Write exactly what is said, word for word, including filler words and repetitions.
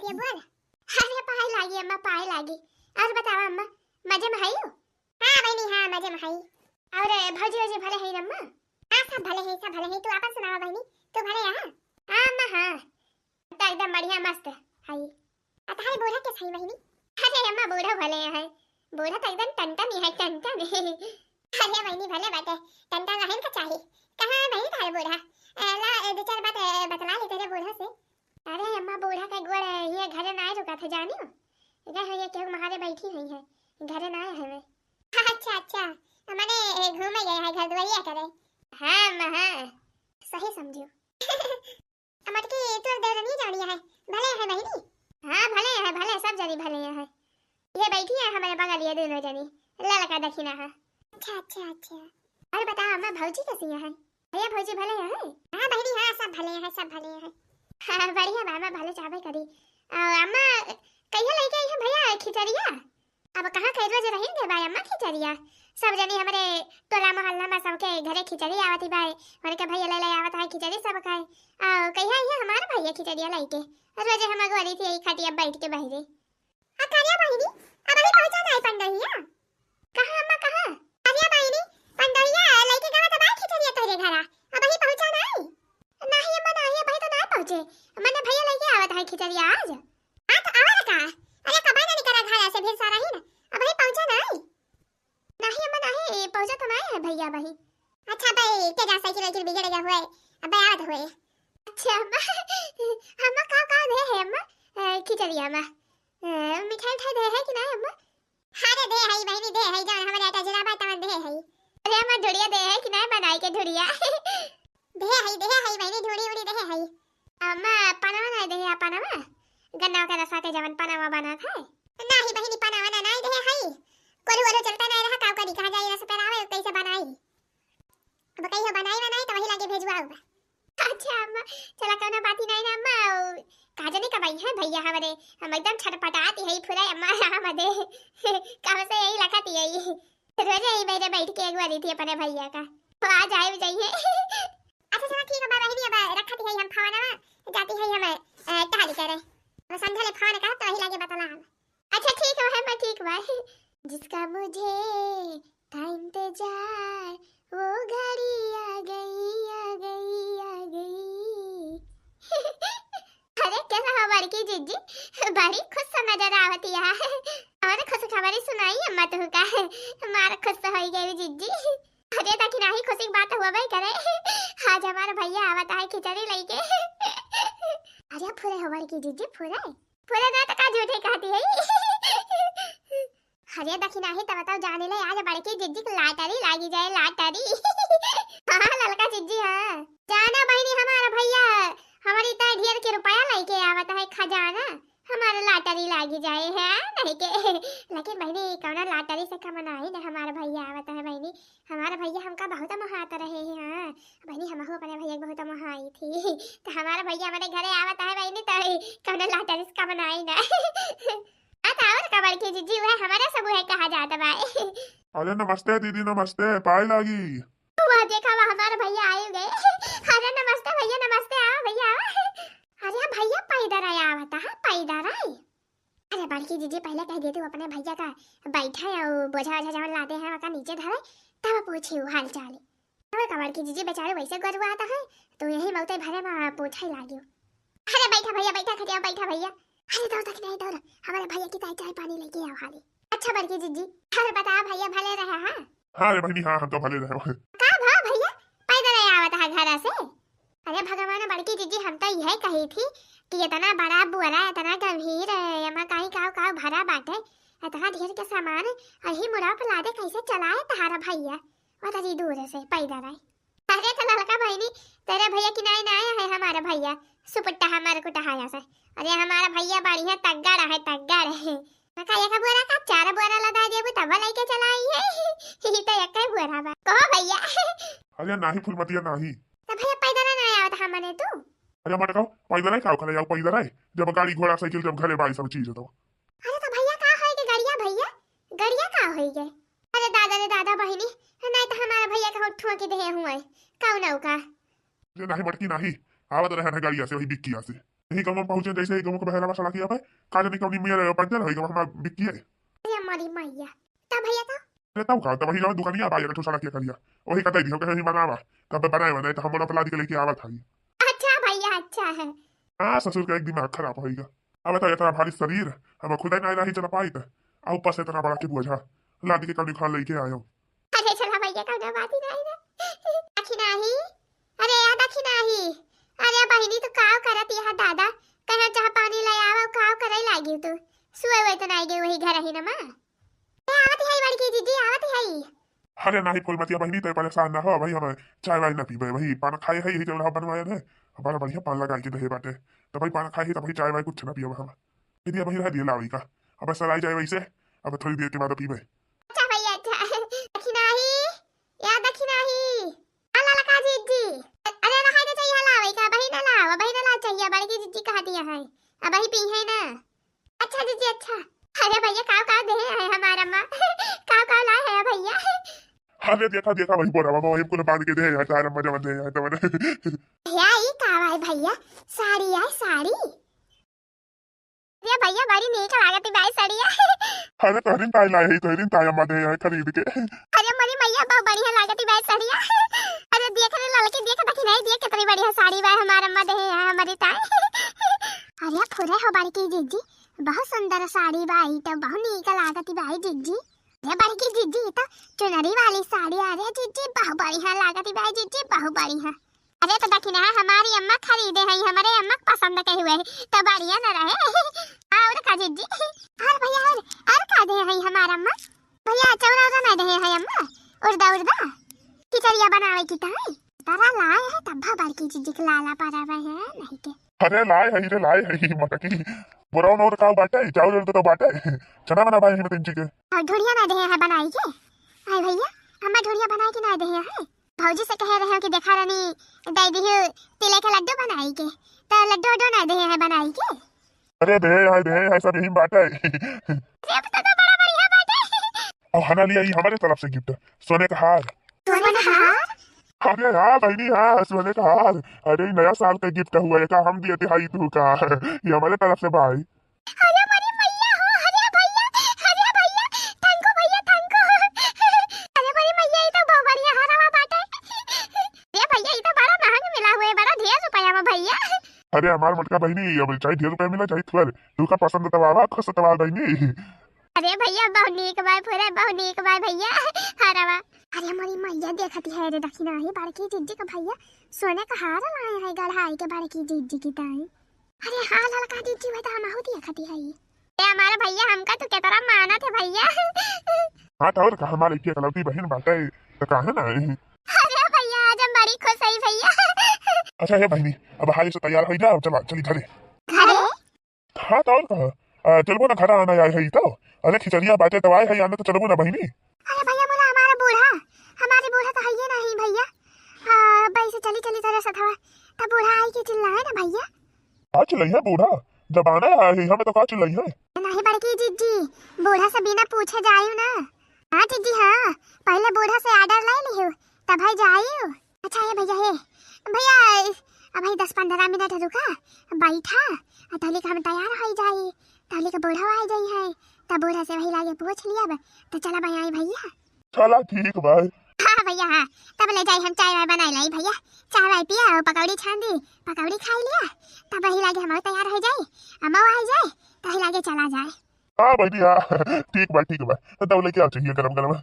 ए बोल। अरे पाए लागी अम्मा, पाए लागी। और बतावा अम्मा, मजे में हई हो? हाँ बहिनी, हाँ मजे में हई। और भौजी वौजी भले हई अम्मा? हाँ सब भले हई, सब भले हई। तू आपन सुनावा बहिनी, तू भले हया? हाँ अम्मा हाँ, तो एकदम बढ़िया मस्त हई। आ तहार बूढ़ा कैसे हई बहिनी? अरे अम्मा बूढ़ा भले है, बूढ़ा तो एकदम टनटन ही है, टनटन। अरे बहिनी भले बाटे, टनटन रहन का चाही। कहाँ है बहिनी तहार बूढ़ा? ए, ला ए, दो चार बात ए, बतला ले तेरे बूढ़ा से। अरे अम्मा बूढ़ा का गोड़ ये घरे ना रुका था जानियो, गए हो ये केहू महारे बैठी हुई है, घरे ना आए हमें। अच्छा अच्छा, मने ए, घूमे गए है घर दुआरिया करे। हाँ अम्मा हाँ, सही समझियो। अमट के तोर देवरनी जानिया है, भले है बहिनी? हाँ भले है, भले सब जनी भले है। ये बैठी है हमारे बगल ये दोनों जनी, ललका दखिना है। अच्छा अच्छा अच्छा। और बताओ अम्मा भौजी कैसी है? भैया भौजी भले है? हाँ बहिनी हाँ सब भले है, सब भले है। हाँ बढ़िया बा अम्मा, भले चाहबे करी। और अम्मा कहिया लेके आई है भैया खिचड़िया? अब कहाँ कई रोज रहिन दे बाय अम्मा खिचड़िया। सब जनी हमरे टोला मोहल्ला में सबके घरे खिचड़ी आवती बाय। उनके भैया ले ले आवत है खिचड़ी सब खाए। आ कहिया ये हमार भैया खिचड़िया लेके? रोजे हम अगवारी थी यही खटिया बैठ के बहिरे। आ करिया बहिनी, अब अभी पहुँचा नहीं पंडरिया। कहाँ अम्मा कहाँ? करिया बहिनी, पंडरिया लेके गवा तो बाय खिचड़िया तोरे घरा। अब अभी पहुँचा नहीं? नहीं अम्मा नहीं, अभी तो नहीं पहुँचे। मने भैया लेके आवत है खिचड़िया आज। हाँ तो आवा ना का? अरे कबा ना निकला घर से फिर सारा ही ना। अब ही पहुँचा नहीं। नहीं अम्मा नहीं, पहुँचा तो नहीं है भैया भाई। अच्छा भाई, के जा साइकिल वाइकिल बिगड़ गया हुए, अब याद हुए। अच्छा अम्मा, अम्मा का का दे है अम्मा? अ, खिचड़िया में, अ, मिठाई उठाई दे है कि नहीं अम्मा? अरे दे है बहिनी, दे है, जौन हमारे आटा जरा बाटा में दे है। अरे अम्मा ढुड़िया दे है कि नहीं बनाई के ढुड़िया? दे है, दे है बहिनी, ढूंढी उड़ी दे है। अम्मा, पनवा नाई दे है, पनवा? गन्ना के रसा के जवन पनवा बनत है? नाही बहिनी, पनवा ना नाई दे है। कोलू ओलू चलता नाई रहा, काव करी, कहाँ जाई रस पेरावे, कैसे बनाई? अब कहियो बनाई बनाई तो वही लागे भेजवाऊ बा। अच्छा अम्मा, चला कौनो बात ही नहीं ना अम्मा, ओ, का जाने कब आई है भैया हमरे, हम एकदम छटपटाती है पूरा अम्मा यहाँ मदे। कब से यही लखती है। रोजे ही मेरे बैठ के अगवारी थी अपने भैया का। तो आज आए भी जाइए। अच्छा चला ठीक है बहिनी, अब रखती है हम खावा ना, जाती है हम, अ, टहल करे। अब संध्या ले फोन कर तो वही लागे बतला हम। अच्छा ठीक है, मैं ठीक बा। जिसका मुझे था इंतजार, वो घड़ी आ गई, आ गई, आ गई। अरे कैसा हो बड़की जिज्जी, बड़ी खुश नजर आवती है। और खुशखबरी सुनाई अम्मा तुहका, मार खुश होई गई जिज्जी। अरे ताकि नाही खुशी की बात हुआ भाई करे। आज हमारा भैया आवत है खिचड़ी लेके। अरे फुरे हो बड़की जिज्जी, फुरे। फुरे ना तो का झूठे कहती है। अरे दखिनाही तब तो जाने ले आज बड़की जिज्जी की लाटरी लागी जाए, लाटरी। हाँ ललका जिज्जी हाँ। जाना बहिनी हमारा भैया हमारी इतना ढेर के रुपया लेके आवत है खजाना, हमारा लाटरी लागी जाए है नहीं के। लेकिन बहिनी कौना लाटरी से कम नाही ना हमारा भैया आवत है बहिनी, हमारा भैया हमका बहुत मोहात रहे हैं। हाँ बहिनी हमहू अपने भैया के बहुत मोहाई थी। तो हमारा भैया हमारे घरे आवत है बहिनी तो कौना लाटरी से कम नाही ना। आ तो और का बड़की जिज्जी, वह हमारा सब वह कहा जात बा। अरे नमस्ते दीदी, नमस्ते, पाए लागी। वाह, देखा वाह, हमार भैया आए गए। अरे नमस्ते भैया, नमस्ते, आओ भैया, आओ। अरे भैया, पैदल आया आवता है, पैदल आए। अरे बड़की जिज्जी, पहले कह देती अपने भैया का बैठा है और बोझा वोझा जवन लादे हैं, ओका नीचे धरे, तब पूछी हाल चाल। और का बड़की जिज्जी बेचारे वैसे गरुआत है, तो यही मौते भरे में पोछा ही लागियो। अरे बैठा भैया, बैठा, खटिया बैठा भैया। अरे दौड़ तक नहीं दौड़, हमारे भैया की ताई चाय पानी लेके आओ हाली। अच्छा बड़की जिज्जी, और बता भैया भले रहे हाँ? हाँ रे बहिनी, हाँ हम तो भले रहे। का भा भैया, पैदल ही आवत है घर से? अरे भगवान बड़की जिज्जी, हम तो यह कही थी कि इतना बड़ा बोरा, इतना गंभीर, एमा काई काव काव भरा बाटे, इतना ढेर के सामान, यही मुड़ा पे लादे कैसे चलाए तहारा भैया? और अरे दूर से पैदल आए। अरे तो ललका बहिनी, तेरे भैया की नाई ना आया है हमारा भैया, सुपट्टा हमारे को टहाया से। अरे हमारा भैया बढ़िया तगड़ा है, तगड़ा है। का एक बोरा का चार बोरा लदा देबू तब लेके चलाई है। ही तो एक बोरा बा। कहो भैया। अरे नाही फुलमतिया नाही। तो भैया पैदल ना आया था मने तू। अरे मटकाओ, पैदल है का खले जाओ पैदल है। जब गाड़ी घोड़ा साइकिल जब घरे बाई सब चीज तो। अरे तो भैया का होई के गड़िया भैया? गड़िया का होई के? अरे दादा रे दादा बहिनी, नहीं तो हमारा भैया का होठ ठुआ के दे हुआ है। कौन औका? अरे नाही मटकी नाही, आवत रहे ना गाड़िया से वही बिक्किया से। यही गाँव में पहुँचे, जैसे ही गाँव के बहरा बा सड़किया पे, का जाने कौनी मेर है, पंचर होई गवा हमार बिक्की है। अरे हमारी मैया, तब भैया तो? अरे तब का, तब वही जवन दुकानिया बा, एक ठो सड़किया करिया, वही का दे दी, हम कहे, "ही बनावा, तब बनाए बा, नहीं तो हम लोग लादी के लेके आवत हई।" अच्छा भैया, अच्छा है। हाँ, ससुर का एक दिमाग खराब होई गा। अब तो इतना भारी शरीर, हम खुदे नहीं रही चला पाई तो, आ ऊपर से इतना बड़ा के बोझा, लादी के कौनी खान लेके आयो। अरे चला भैया, कौनो बात ही नहीं रे। दखिनाही, अरे या दखिनाही, अरे बहिनी तू काव करत यहाँ दादा, कहे चाह पानी ले आवा, काव करे लागी तू, सुए हुए तो नहीं गए वही घर ही न माँ। ए, आवत है बड़की जीजी, आवत है। अरे नाही फूलमतिया बहिनी, तो परेशान ना हो भाई, हम चाय वाय ना पीबे, वही पान खाए है, यही चल रहा बनवाए है, बड़ा बढ़िया पान लगा के दे बाटे, तो भाई पान खाए है, तो भाई चाय वाय कुछ ना पियब हम। दीदी, अबही रह दिए लावे का, अब सराय जाए वैसे, अब थोड़ी देर के बाद पीबे। अच्छा भैया, अच्छा। दखिनाही, या दखिनाही। आ ललका जीजी। अरे रहा दे चाहिए लावे का, अबही ना लावा, अबही ना ला चाहिए, बड़की जीजी कहा दिया है, अबही पी है ना। अच्छा जीजी, अच्छा। अरे भैया, काव काव दे है हमार अम्मा, काव काव लाए है भैया। अरे देखा, देखा, वही बोरा बाबा, वही कुल बांध के दे है, हमार अम्मा जवन दे है, तवन। भैया, ई काव है भैया? साड़ी है, साड़ी। अरे भैया, बड़ी नीक लागत बाई साड़िया। अरे तोहरिन ताई लाए है, तोहरिन ताई अम्मा दे है खरीद के। अरे मोरी मैया, बहुत बढ़िया लागत बाई साड़िया। अरे देख रे ललकी, देख दखिनाही, देख कितनी बढ़िया साड़ी बाई हमार अम्मा दे है हमारी ताई। अरे फुरे हो बड़की जीजी, बहुत सुंदर साड़ी बाई, तो बहुत नीक लागत बाई जीजी। अरे बड़की जीजी, ई तो चुनरी वाली साड़ी, अरे जीजी बहुत बढ़िया लागत बाई जीजी, बहुत बढ़िया। अरे तो दखिना है, हमारी अम्मा खरीदे है, हमारे अम्मा के पसंद के हुए है, तो बढ़िया न रहे। और का जीजी? और भैया, और, और का दे है हमार अम्मा? भैया, चौरा उरा नहीं दे है अम्मा, उर्दा उर्दा खिचड़िया बनावे की ताई। तारा लाए है तब बड़की जीजी के लाला पारा रहे हैं नहीं के। अरे लाए है रे, लाए है मटकी। बोरा उरा का बाटे, चाउर उर तो बाटे, चना बना भाई में तीन चीज के। और ढोड़िया ना दे है बनाई के? आए भैया, अम्मा ढोड़िया बनाए के ना दे है। भौजी से कहे रहे हो कि देखा रानी, दे दिहु तिले के लड्डू बनाई के, तो लड्डू उड्डू ना दे है बनाई के। अरे दे है, दे है, सब यही बात है। अरे अब तो, तो बड़ा बढ़िया बात है। अब हना लिया, ये हमारे तरफ से गिफ्ट, सोने का हार। सोने का हार? अरे हाँ बहनी, हाँ, सोने का हार। अरे नया साल का गिफ्ट हुआ है का, हम दिए थे हाई तू का, ये हमारे तरफ से भाई। अरे मोरी मैया हो, अरे भैया, अरे भैया, thank you भैया, thank you। अरे मोरी मैया, ई तो बहुत बढ़िया हरवा बाटे। अरे भैया, ई तो बड़ा महंग मिला हुए, बड़ा ढेर रुपया में भैया। अरे हमार मोटका बहनी, अब चाहे ढेर रुपया मिला, चाहे थोड़ा, तू का पसंद तब आवा, खुश तब आवा बहनी। अरे भैया, बहुत नीक बाय फुरे, बहुत नीक बाय भैया, हरवा। अरे मोरी मैया, देखती है रे दखिना ही बड़की जीजी का भैया, सोने का हार लाए हैं गढ़ाई के बड़की जीजी की ताई। अरे हाँ ललका जीजी, वह तो हम आहू दिया खती है। ए हमारे भैया, हमका तू केतरा मानत है भैया। हाँ तो और का, हमारे के इकलौती बहन बाटे, तो काहे ना आई? अरे भैया, आज हम बड़ी खुश हई भैया। अच्छा हे बहनी, अब हाली से तैयार हो जाओ, चला चली घरे। घरे? हाँ तो और का, आ, चलबो ना, घर आना आए है तो। अरे खिचड़िया बाटे तो आए है, आने तो चलबो ना बहनी। अरे भैया, मोला हमारा बूढ़ा, हमारी बूढ़ा तो हइये नहीं भैया। हाँ, अब ऐसे चली चली तरह सथवा, तब बूढ़ा आई के चिल्लाए ना भैया। का चिल्लाई है बूढ़ा? जब आना है ही, हमें तो का चिल्लाई है? नहीं बड़की जीजी, बूढ़ा से बिना पूछे जायु ना। हाँ जीजी हाँ, पहले बूढ़ा से order ले लियो, तब है जायु। अच्छा हे भैया, हे भैया, अब भाई दस पन्द्रह मिनट रुका, बैठा, आ तहली के हम तैयार हो जाई, तहली के बूढ़ा आ जाई है, तब बूढ़ा से वही लागे पूछ लिया, तो चला भाई आई भैया। चला ठीक बा। हाँ भैया हाँ, तब ले जाई हम चाय वाय बनाई लाई भैया, चाय वाय पिया और पकौड़ी छान दी, पकौड़ी खाई लिया, तब वही लागे हम तैयार हो जाई, अम्मा आ जाए, तही लागे चला जाए। हाँ बहनी हाँ, ठीक बा ठीक बा, तो तब लेके आओ चाहिए गरम गरम।